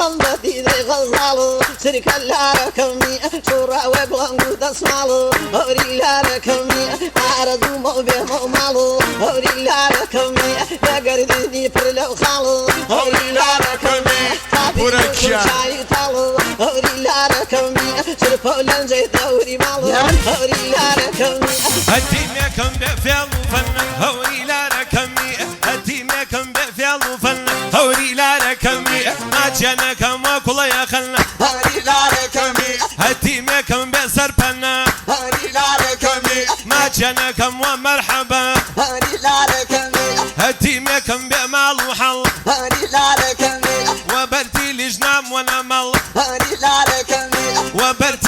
دڵم بە دیدەی غەزاڵ چرکە لارەکەمی شوڕاوە گوڵانگ و دەسماڵ هەوری لارەکەمی ئارەزوومە و بێمە و ماڵ هەوری لارەکەمی لە گەردنی پر لەو خاڵ هەوری لارەکەمی پورەکیان. چای تاڵ هەوری لارەکەمی چرپە و لەنجەی دەوری ماڵ هەوری لارەکەمی هەتیمێکم بێ فێڵ و فەن هەوری لارەکەمی هەتیمێکم بێ فێڵ و فەن هەوری لارەکەمی ماچێنەکەم وە کوڵەیەخەن هەوری لارەکەمی هەتیمێکم بێ سەرپەنە هەوری لارەکەمی ماچێنەکەم وە مەرحەبا هەوری لارەکەمی هەتیمێکم بێ ماڵ و حەڵ هەوری لارەکەمی وە بەرتی لیژنام وە نەمەڵ هەوری لارەکەمی وە بەرتی